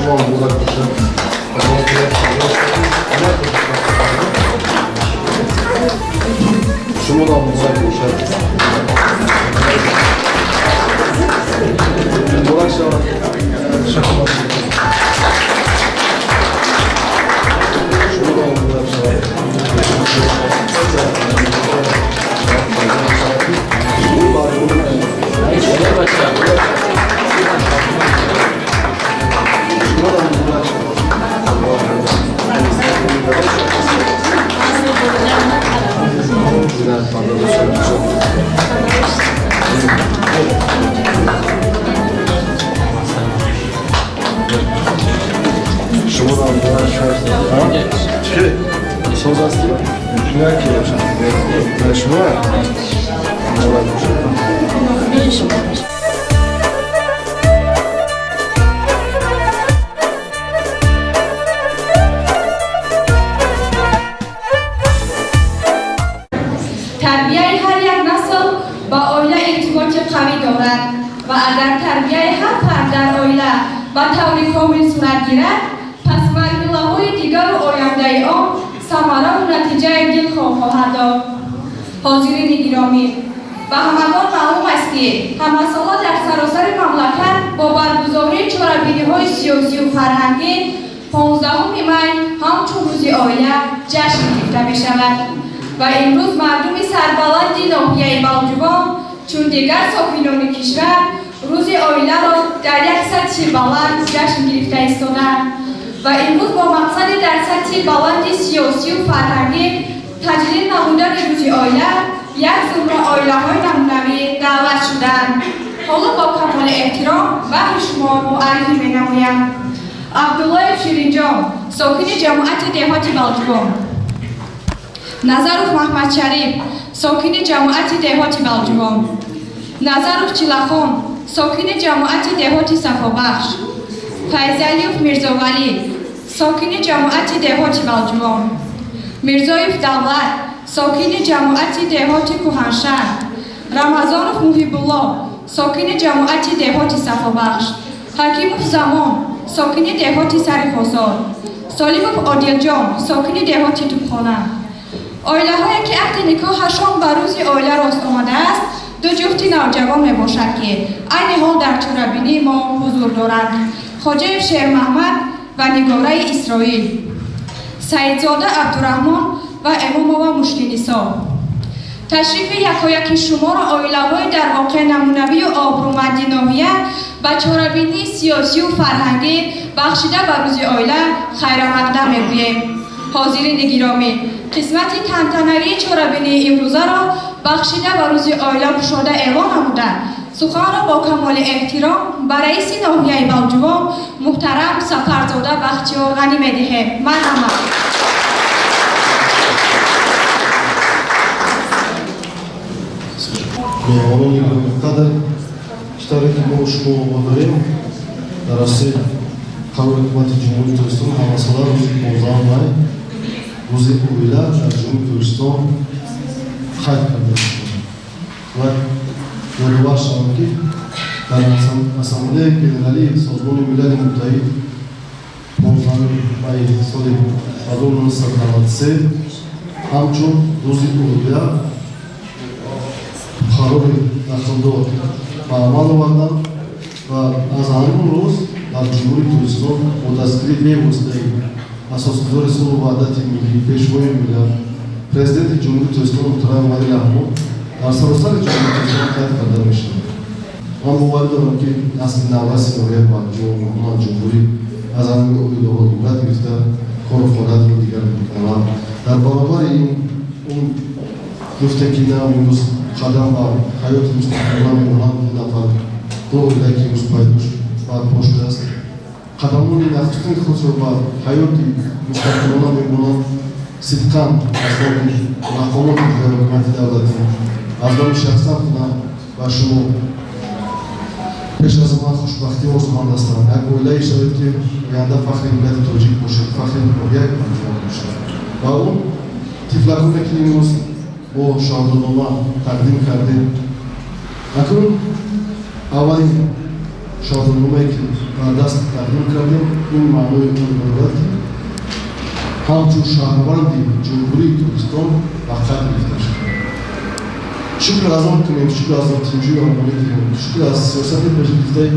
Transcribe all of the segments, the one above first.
Шумо муборак бошад. Шумо муборак бошад. Муборак шавад. Шумо муборак шавад. Шумо муборак шавад. Шумо муборак шавад. Чӣ? Соз ҳастӣ? Як шумо муборак бошад. Тарбияи ҳар як насл ба оила иртиботи қавӣ дорад ва агар тарбияи ҳар фард дар оила ба таври комил сурат гирад, пас марҳилаҳои дигару ояндаи он самараву натиҷаи дилхоҳ хоҳад дод. Ҳозирини гиромӣ, ба ҳамагон маълум аст, ки ҳамасола дар саросари мамлакат бо баргузории чорабиниҳои сиёсию фарҳангӣ 15 май ҳамчун рӯзи оила ҷашн гирифта мешавад ва имрӯз мардуми сарбаланди ноҳияи Балҷувон, чун дигар сокинони кишвар, рӯзи оиларо дар як сатҳи баланд ҷашн гирифта истодаанд ва имрӯз бо мақсади дар сатҳи баланди сиёсию фарҳангӣ таҷлил намудани рӯзи оила як зумра оилаҳои намунавӣ даъват шуданд. Ҳоло бо камоли эҳтиром баҳри шумо муаррифӣ менамоям: Абдуллоев Ширинҷон, сокини ҷамоати деҳоти Балҷувон, Назаров Маҳмадшариф, сокини ҷамоати деҳоти Балҷувон, Назаров Чилахон, сокини ҷамоати деҳоти Сафобахш, Файзалиев Мирзовалӣ, сокини ҷамоати деҳоти Балҷувон, Мирзоев Давлат, сокини ҷамоати деҳоти Кӯҳаншаҳр, Рамазонов Муҳибулло, сокини ҷамоати деҳоти Сафобахш, Ҳакимов Замон, сокини деҳоти Сари Хосор, Солимов Одилҷон, сокини деҳоти Тубхона. Оилаҳое, ки ақди никоҳашон ба рӯзи оила рост омадааст, ду ҷуфти навҷавон мебошад, ки айни ҳол дар чорабинии мо ҳузур доранд: Хоҷаев Шермаҳмад ва Нигораи Исроил, Саидзода Абдураҳмон ва Эмомова Мушкинисо. Ташрифи якояки шуморо, оилаҳои дар воқеъ намунавию обрӯманди ноҳия, ба чорабинии сиёсию фарҳангӣ, бахшида ба рӯзи оила, хайрамақдам мегӯем. Ҳозирини гиромӣ, қисмати тантанавии чорабинии имрӯзаро бахшида ба рӯзи оила кушода эълон намуда, суханро бо камоли эҳтиром ба раиси ноҳияи Балҷувон муҳтарам Сафарзода Бахтиёр Ғанӣ медиҳем. Марҳамат. Меҳмонони гиромиқадр, чӣ тавре ки мо шумо огоҳ дорем, дар асоси қарори Ҳукумати Ҷумҳурии Тоҷикистон ҳамасола рӯзи 15 май рӯзи оила дар Ҷумҳурии Тоҷикистон қайд карда мешавад ва ёдовар шавам, ки дар Ассамблеяи Генералии Созмони Милали Муттаҳид 15 май соли 1993 ҳамчун рӯзи оила қарори дахлдор ба амал оварданд ва аз ҳамон рӯз дар Ҷумҳурии Тоҷикистон бо дастгирии бевоситаи асосгузори сулҳу ваҳдати миллӣ, Пешвои миллат, Президенти Ҷумҳурии Тоҷикистон муҳтарам Эмомалӣ Раҳмон дар саросари Ҷумҳурии Тоҷикистон қайд карда мешавад. Ман боварӣ дорам, ки насли навраси ноҳияи Балҷувон, умуман ҷумҳурӣ, аз ҳамин оилаҳо ибрат гирифта, кору фаъолиятро дигар мекунад ва дар баробари ин он гуфте, ки на имрӯз қадам ба ҳаёти мустақилона мемонанд, ду нафар, ду оилае, ки имрӯз пайдо барпо шудааст, қадамони нахустини худро ба ҳаёти мустақилона мемонанд, сидқан аз номи мақомоти иҷроияи ҳукумати давлатӣ, аз номи шахсан худам ба шумо пеш аз ман хушбахтӣ орзуманд ҳастам. Як оилае шавед, ки оянда фахри миллати тоҷик бошед, фахри ноҳияи Балҷувон бошед. Ва он тифлаконе, ки имрӯз бо шаҳодатнома тақдим кардем, акнун аввалин Шаҳодатномае ки ба даст тақдим кардем, ин маънои он дорад, ки ҳамчун шаҳрванди Ҷумҳурии Тоҷикистон ба қайд гирифта шуд. Шукр аз он кунем, шукр аз он тинҷию амонӣ кунем, шукр аз сиёсати пешгирифтаи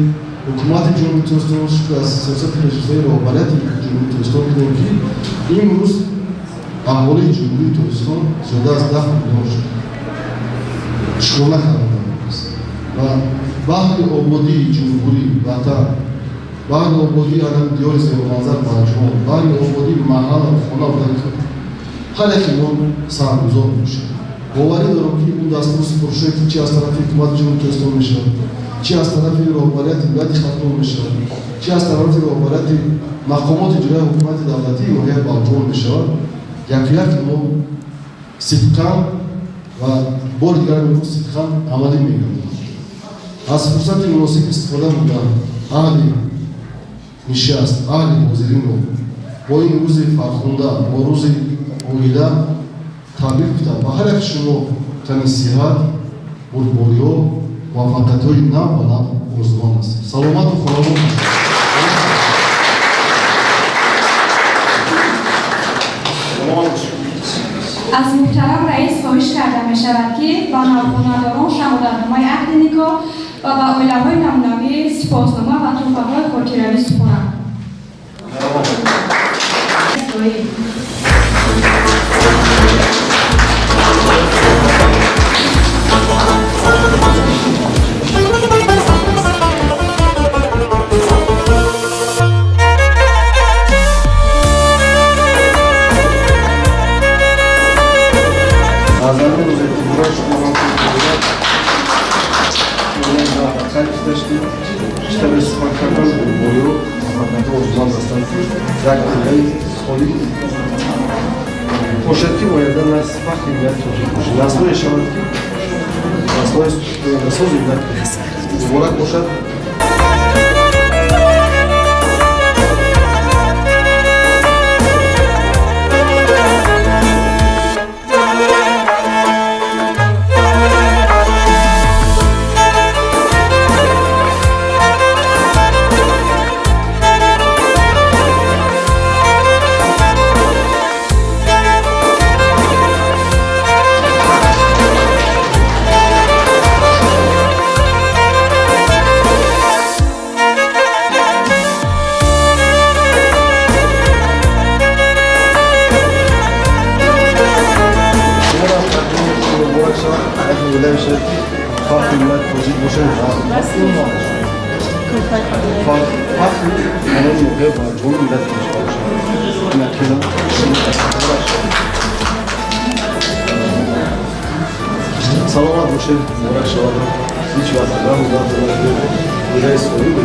ҳукумати Ҷумҳурии Тоҷикистон, шукр аз сиёсати пешгирифтаи роҳбарияти Ҷумҳурии Тоҷикистон кунем, ки имрӯз аҳолии Ҷумҳурии Тоҷикистон зиёда аз 10 миллион шуд. Шукрона кардан ва баҳри ободии ҷумҳурӣ, ватан, баҳри ободии анам диёри зебоманзар Балҷувон, баҳри ободии маҳалла, хона ва худ ҳар яке мо саҳмгузор бошем. Боварӣ дорам, ки он дастуру супоришҳое, ки чи аз тарафи ҳукумати Ҷумҳурии Тоҷикистон мешавад, чи аз тарафи роҳбарияти вилояти Хатлон мешавад, чи аз тарафи роҳбарияти мақомоти иҷроияи ҳукумати давлатии ноҳияи Балҷувон мешавад, яку яки мо сидқан ва бори дигар мегӯм, сидқан амалӣ мегардад. Аз фурсати муносиб истифода бурда, аҳли нишаст, аҳли ҳозиринро бо ин рӯзи фархунда, бо рӯзи оила табрик гуфта, ба ҳар яки шумо тани сиҳат, бурдбориҳо, муваффақиятҳои нав ба нав орзуманд ҳастем. Саломату хонавон бошед. Аз муҳтарам раис хоҳиш карда мешавад, ки ба навхонадорон шаҳодатномаи ақди никоҳ ва ба оилаҳои намунавӣ сипоснома ва тӯҳфаҳои хотиравӣ супоранд. Аз ҳамин рӯзе муборак шумо қайд гузашти, чӣ сухан кардан, бурдбориро, муваффақиятҳо орзуманд ҳастам, ки як оилаи солим бошад, ки оянда насли фахри миллати тоҷик бошад, наслҳое шавад, ки наслҳои ояндасози миллати муборак бошад. Муборак шавад, як оила мешавад, ки фахри миллати тоҷик бошад, фахри ҳамаи ноҳия Балҷувони миллати тоҷик бошад. Ин ақида муборак шавад. Саломат бошед, муборак шавад. Ҳеҷ вақт ғаму дард надиҳед, оилаи солим.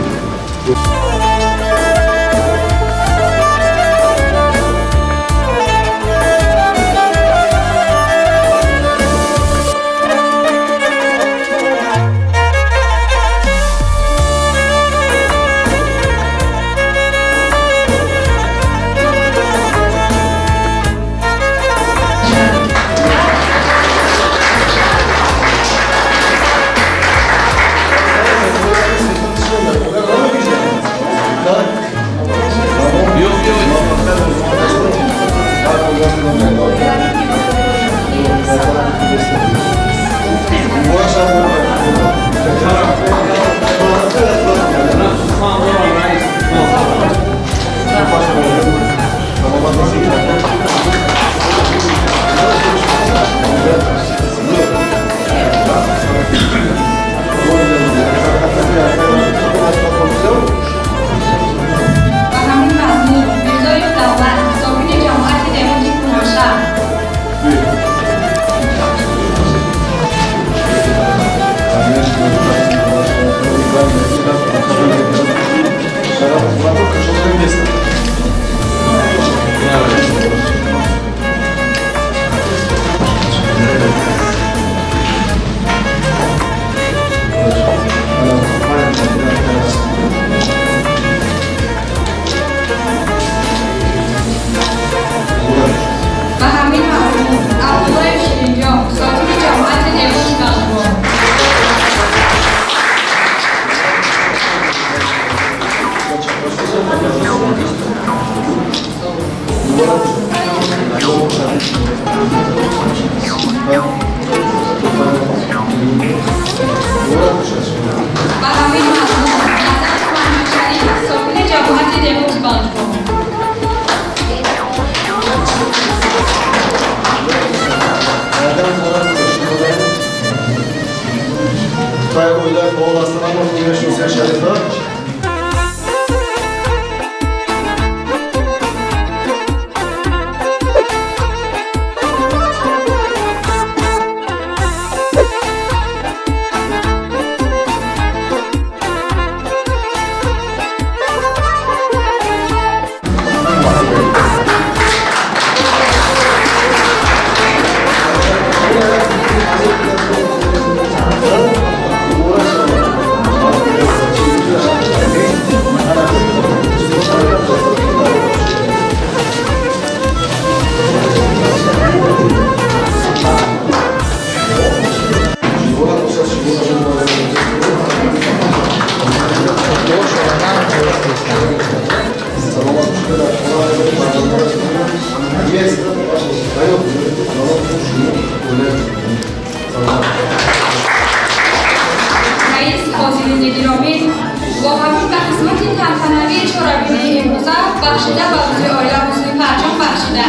Вобаста ҳаматон мешиносед Шарифа. Раис, ҳозирини гиромӣ, бо ҳамин ба қисмати тантанавии чорабинии имрӯза бахшида ба рӯзи оила ҳусни фарҷом бахшида,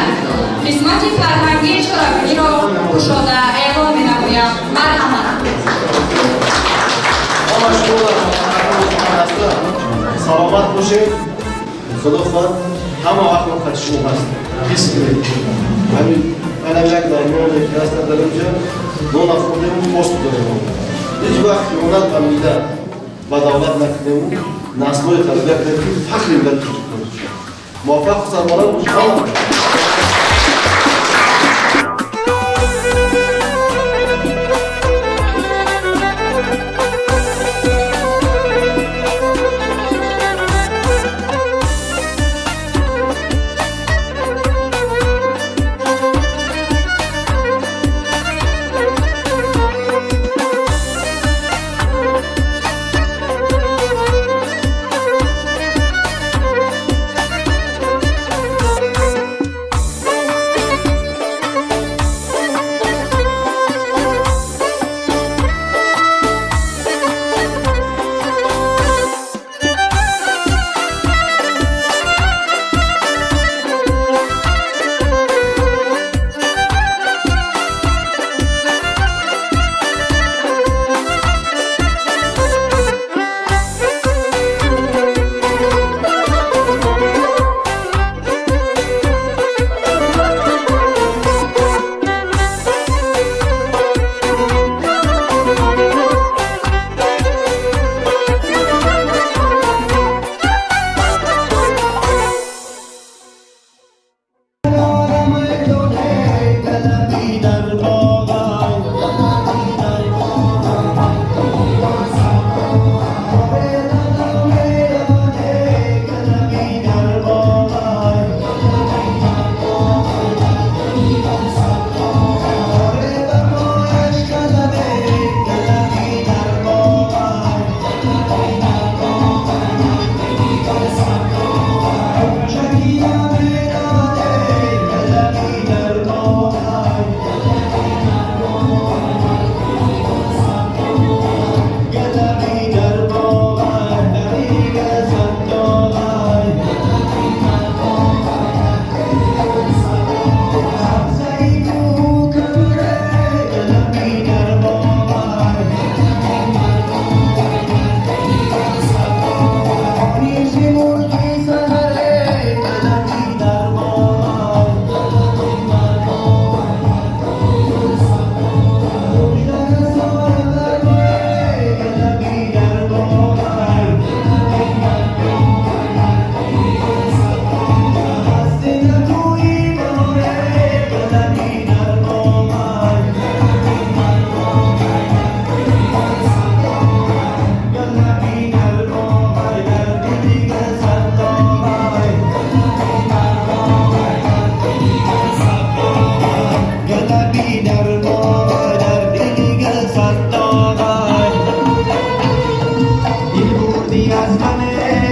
қисмати фарҳангии чорабиниро кушода эълон менамоям. Марҳамат. Ҳама шумо саломат бошед. Худо хоҳад, ҳама вақт мо қати шумо ҳастем. Ҳис кунед, ҳамин анам як дар ноне ки ҳастам дар инҷа, нона хӯрдему пост дорем. Ҳеҷ вақт хиёнат ба миллат, ба давлат накунему, наслҳои тарбия кунем, ки фахри миллати тоҷик бошад. Муваффақу сарбаланд бошед. از من.